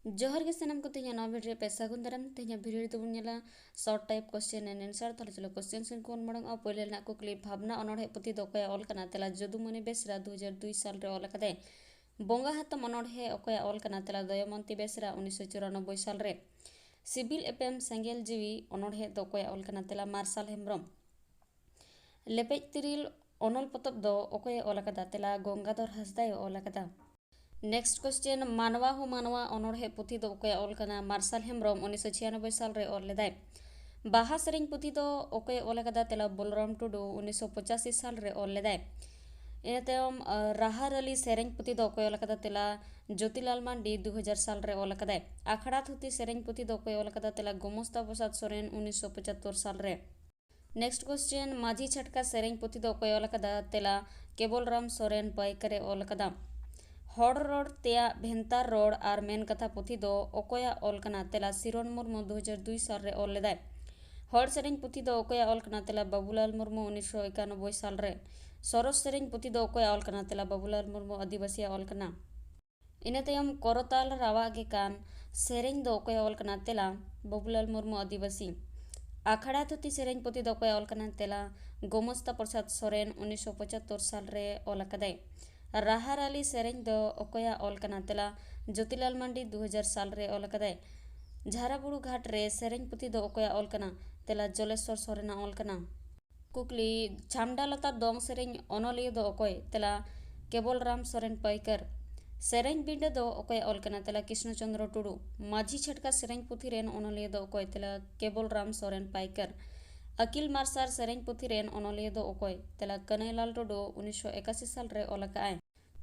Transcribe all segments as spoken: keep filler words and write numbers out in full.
ᱡᱚᱦᱟᱨ ᱜᱮ ᱥᱟᱱᱟᱢ ᱠᱚ, ᱛᱮᱦᱮᱧᱟᱜ ᱱᱚᱣᱟ ᱵᱷᱤᱰᱤᱭᱳ ᱨᱮ ᱯᱮ ᱥᱟᱹᱜᱩᱱ ᱫᱟᱨᱟᱢ᱾ ᱛᱮᱦᱮᱧᱟᱜ ᱵᱷᱤᱰᱤᱭᱳ ᱨᱮᱫᱚ ᱵᱚᱱ ᱧᱮᱞᱟ short type question and answer᱾ ᱛᱟᱦᱞᱮ ᱪᱚᱞᱚ question ᱥᱮᱫ ᱠᱚᱵᱚᱱ ᱢᱟᱲᱟᱝᱚᱜᱼᱟ᱾ ᱯᱳᱭᱞᱳ ᱨᱮᱱᱟᱜ ᱠᱩᱠᱞᱤ, ᱵᱷᱟᱵᱽᱱᱟ ᱚᱱᱚᱬᱦᱮ ᱯᱩᱛᱷᱤ ᱫᱚ ᱚᱠᱚᱭᱟᱜ ᱚᱞ ᱠᱟᱱᱟ? ᱛᱮᱞᱟ, ᱡᱚᱫᱩᱢᱚᱱᱤ ᱵᱮᱥᱨᱟ ᱫᱩ ᱦᱟᱡᱟᱨ ᱫᱩᱭ ᱥᱟᱞ ᱨᱮ ᱚᱞ ᱟᱠᱟᱫᱟᱭ᱾ ᱵᱚᱸᱜᱟ ᱦᱟᱛᱚᱢ ᱚᱱᱚᱬᱦᱮ ᱚᱠᱚᱭᱟᱜ ᱚᱞ ᱠᱟᱱᱟ? ᱛᱮᱞᱟ, ᱫᱚᱭᱚᱢᱚᱱᱛᱤ ᱵᱮᱥᱨᱟ ᱩᱱᱤᱥᱥᱚ ᱪᱩᱨᱟᱱᱚᱵᱵᱳᱭ ᱥᱟᱞ ᱨᱮ᱾ ᱥᱤᱵᱤᱞ ᱮᱯᱮᱢ ᱥᱮᱸᱜᱮᱞ ᱡᱤᱣᱤ ᱚᱱᱚᱬᱦᱮ ᱫᱚ ᱚᱠᱚᱭᱟᱜ ᱚᱞ ᱠᱟᱱᱟ? ᱛᱮᱞᱟ, ᱢᱟᱨᱥᱟᱞ ᱦᱮᱢᱵᱨᱚᱢ᱾ ᱞᱮᱯᱮᱡ ᱛᱤᱨᱤᱞ ᱚᱱᱚᱞ ᱯᱚᱛᱚᱵ ᱫᱚ ᱚᱠᱚᱭᱮ ᱚᱞ ᱟᱠᱟᱫᱟ? ᱛᱮᱞᱟ, ᱜᱚᱝᱜᱟᱫᱷᱚᱨ ᱦᱟᱸᱥᱫᱟᱭ ᱚᱞ ᱟᱠᱟᱫᱟ᱾ Next question, ᱢᱟᱱᱣᱟ ᱦᱚᱸ ᱢᱟᱱᱣᱟ ᱚᱱᱚᱬᱦᱮ ᱯᱩᱛᱷᱤ ᱫᱚ ᱚᱠᱚᱭᱟᱜ ᱚᱞ ᱠᱟᱱᱟ? ᱢᱟᱨᱥᱟᱞ ᱦᱮᱢᱵᱨᱚᱢ ᱩᱱᱤᱥᱥᱚ ᱪᱷᱤᱭᱟᱱᱚᱵᱵᱳᱭ ᱥᱟᱞ ᱨᱮ ᱚᱞ ᱞᱮᱫᱟᱭ᱾ ᱵᱟᱦᱟ ᱥᱮᱨᱮᱧ ᱯᱩᱛᱷᱤ ᱫᱚ ᱚᱠᱚᱭᱮ ᱚᱞ ᱟᱠᱟᱫᱟ? ᱛᱮᱞᱟ, ᱵᱚᱞᱨᱟᱢ ᱴᱩᱰᱩ ᱩᱱᱤᱥᱥᱚ ᱯᱚᱸᱪᱟᱥᱤ ᱥᱟᱞ ᱨᱮ ᱚᱞ ᱞᱮᱫᱟᱭ᱾ ᱤᱱᱟᱹ ᱛᱟᱭᱚᱢ, ᱟᱨ, ᱨᱟᱦᱟᱨᱟᱹᱞᱤ ᱥᱮᱨᱮᱧ ᱯᱩᱛᱷᱤ ᱫᱚ ᱚᱠᱚᱭ ᱚᱞ ᱟᱠᱟᱫᱟ? ᱛᱮᱞᱟ, ᱡᱳᱛᱤᱞᱟᱞ ᱢᱟᱱᱰᱤ ᱫᱩ ᱦᱟᱡᱟᱨ ᱥᱟᱞ ᱨᱮ ᱚᱞ ᱟᱠᱟᱫᱟᱭ᱾ ᱟᱠᱷᱲᱟ ᱛᱷᱩᱛᱤ ᱥᱮᱨᱮᱧ ᱯᱩᱛᱷᱤ ᱫᱚ ᱚᱠᱚᱭ ᱚᱞ ᱟᱠᱟᱫᱟ? ᱛᱮᱞᱟ, ᱜᱳᱢᱚᱥᱛᱟ ᱯᱨᱚᱥᱟᱫᱽ ᱥᱚᱨᱮᱱ ᱩᱱᱤᱥᱥᱚ ᱯᱚᱸᱪᱟᱛᱛᱳᱨ ᱥᱟᱞ ᱨᱮ᱾ Next question, ᱢᱟᱹᱡᱷᱤ ᱪᱷᱟᱴᱠᱟ ᱥᱮᱨᱮᱧ ᱯᱩᱛᱷᱤ ᱫᱚ ᱚᱠᱚᱭ ᱚᱞ ᱟᱠᱟᱫᱟ? ᱛᱮᱞᱟ, ᱠᱮᱵᱚᱞ ᱨᱟᱢ ᱥᱚᱨᱮᱱ ᱯᱟᱹᱭᱠᱟᱹᱨᱮ ᱚᱞ ᱟᱠᱟᱫᱟ᱾ ᱦᱚᱲ ᱨᱚᱲ ᱛᱮᱭᱟᱜ ᱵᱷᱮᱱᱛᱟᱨ ᱨᱚᱲ ᱟᱨ ᱢᱮᱱ ᱠᱟᱛᱷᱟ ᱯᱩᱛᱷᱤ ᱫᱚ ᱚᱠᱚᱭᱟᱜ ᱚᱞ ᱠᱟᱱᱟ? ᱛᱮᱞᱟ, ᱥᱤᱨᱚᱱ ᱢᱩᱨᱢᱩ ᱫᱩ ᱦᱟᱡᱟᱨ ᱫᱩᱭ ᱥᱟᱞ ᱨᱮ ᱚᱞ ᱞᱮᱫᱟᱭ᱾ ᱦᱚᱲ ᱥᱮᱨᱮᱧ ᱯᱩᱛᱷᱤ ᱫᱚ ᱚᱠᱚᱭᱟᱜ ᱚᱞ ᱠᱟᱱᱟ? ᱛᱮᱞᱟ, ᱵᱟᱵᱩᱞᱟᱞ ᱢᱩᱨᱢᱩ ᱩᱱᱤᱥᱥᱚ ᱮᱠᱟᱱᱚᱵᱵᱳᱭ ᱥᱟᱞ ᱨᱮ᱾ ᱥᱚᱨᱚᱥ ᱥᱮᱨᱮᱧ ᱯᱩᱛᱷᱤ ᱫᱚ ᱚᱠᱚᱭᱟᱜ ᱚᱞ ᱠᱟᱱᱟ? ᱛᱮᱞᱟ, ᱵᱟᱵᱩᱞᱟᱞ ᱢᱩᱨᱢᱩ ᱟᱹᱫᱤᱵᱟᱹᱥᱤᱭᱟᱜ ᱚᱞ ᱠᱟᱱᱟ᱾ ᱤᱱᱟᱹ ᱛᱟᱭᱚᱢ ᱠᱚᱨᱚᱛᱟᱞ ᱨᱟᱣᱟᱜ ᱜᱮ ᱠᱟᱱ ᱥᱮᱨᱮᱧ ᱫᱚ ᱚᱠᱚᱭᱟᱜ ᱚᱞ ᱠᱟᱱᱟ? ᱛᱮᱞᱟ, ᱵᱟᱵᱩᱞᱟᱞ ᱢᱩᱨᱢᱩ ᱟᱹᱫᱤᱵᱟᱹᱥᱤ᱾ ᱟᱠᱷᱲᱟ ᱛᱷᱩᱛᱤ ᱥᱮᱨᱮᱧ ᱯᱩᱛᱷᱤ ᱫᱚ ᱚᱠᱚᱭᱟᱜ ᱚᱞ ᱠᱟᱱᱟ? ᱛᱮᱞᱟ, ᱜᱳᱢᱚᱥᱛᱟ ᱯᱨᱚᱥᱟᱫᱽ ᱥᱚᱨᱮᱱ ᱩᱱᱤᱥᱥᱚ ᱯᱚᱸᱪᱟᱛᱛᱳᱨ ᱥᱟᱞ ᱨᱮ ᱚᱞ ᱟᱠᱟᱫᱟᱭ᱾ ᱨᱟᱦᱟᱨᱟᱞᱤ ᱥᱮᱨᱮᱧ ᱫᱚ ᱚᱠᱚᱭᱟᱜ ᱚᱞ ᱠᱟᱱᱟ? ᱛᱮᱞᱟ, ᱡᱳᱛᱤᱞᱟᱞ ᱢᱟᱱᱰᱤ ᱫᱩ ᱦᱟᱡᱟᱨ ᱥᱟᱞ ᱨᱮ ᱚᱞ ᱟᱠᱟᱫᱟᱭ᱾ ᱡᱷᱟᱨᱟᱵᱩᱨᱩ ᱜᱷᱟᱴ ᱨᱮ ᱥᱮᱨᱮᱧ ᱯᱩᱛᱷᱤ ᱫᱚ ᱚᱠᱚᱭᱟᱜ ᱚᱞ ᱠᱟᱱᱟ? ᱛᱮᱞᱟ, ᱡᱚᱞᱮᱥᱥᱚᱨ ᱥᱚᱨᱮᱱᱟᱜ ᱚᱞ ᱠᱟᱱᱟ᱾ ᱠᱩᱠᱞᱤ, ᱪᱷᱟᱢᱰᱟ ᱞᱟᱛᱟᱨ ᱫᱚᱝ ᱥᱮᱨᱮᱧ ᱚᱱᱚᱞᱤᱭᱟᱹ ᱫᱚ ᱚᱠᱚᱭ? ᱛᱮᱞᱟ, ᱠᱮᱵᱚᱞ ᱨᱟᱢ ᱥᱚᱨᱮᱱ ᱯᱟᱹᱭᱠᱟᱹᱨ᱾ ᱥᱮᱨᱮᱧ ᱵᱤᱸᱰᱟᱹ ᱫᱚ ᱚᱠᱚᱭᱟᱜ ᱚᱞ ᱠᱟᱱᱟ? ᱛᱮᱞᱟ, ᱠᱨᱤᱥᱱᱚ ᱪᱚᱸᱫᱽᱨᱚ ᱴᱩᱰᱩ᱾ ᱢᱟᱹᱡᱷᱤ ᱪᱷᱟᱴᱠᱟ ᱥᱮᱨᱮᱧ ᱯᱩᱛᱷᱤ ᱨᱮᱱ ᱚᱱᱚᱞᱤᱭᱟᱹ ᱫᱚ ᱚᱠᱚᱭ? ᱛᱮᱞᱟ, ᱠᱮᱵᱚᱞ ᱨᱟᱢ ᱥᱚᱨᱮᱱ ᱯᱟᱹᱭᱠᱟᱹᱨ᱾ ᱟᱹᱠᱤᱞ ᱢᱟᱨᱥᱟᱞ ᱥᱮᱨᱮᱧ ᱯᱩᱛᱷᱤ ᱨᱮᱱ ᱚᱱᱚᱞᱤᱭᱟᱹ ᱫᱚ ᱚᱠᱚᱭ? ᱛᱮᱞᱟ, ᱠᱟᱹᱱᱟᱹᱭᱞᱟᱞ ᱴᱩᱰᱩ, ᱩᱱᱤᱥᱥᱚ ᱮᱠᱟᱥᱤ ᱥᱟᱞ ᱨᱮ ᱚᱞ ᱟᱠᱟᱫ ᱟᱭ᱾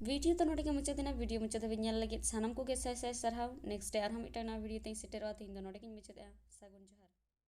ᱵᱷᱤᱰᱤᱭᱳ ᱫᱚ ᱱᱚᱰᱮ ᱜᱮ ᱢᱩᱪᱟᱹᱫ ᱮᱱᱟ᱾ ᱵᱷᱤᱰᱤᱭᱳ ᱢᱩᱪᱟᱹᱫ ᱫᱷᱟᱹᱵᱤᱡ ᱧᱮᱞ ᱞᱟᱹᱜᱤᱫ ᱥᱟᱱᱟᱢ ᱠᱚᱜᱮ ᱥᱟᱭ ᱥᱟᱭ ᱥᱟᱨᱦᱟᱣ᱾ Next day ᱟᱨᱦᱚᱸ ᱢᱤᱫᱴᱟᱝ ᱱᱟᱣᱟ ᱵᱷᱤᱰᱤᱭᱳ ᱛᱮᱧ ᱥᱮᱴᱮᱨᱚᱜᱼᱟ᱾ ᱛᱮᱦᱮᱧ ᱫᱚ ᱱᱚᱰᱮ ᱜᱮᱧ ᱢᱩᱪᱟᱹᱫᱮᱜᱼᱟ᱾ ᱥᱟᱹᱜᱩᱱ ᱡᱚᱦᱟᱨ᱾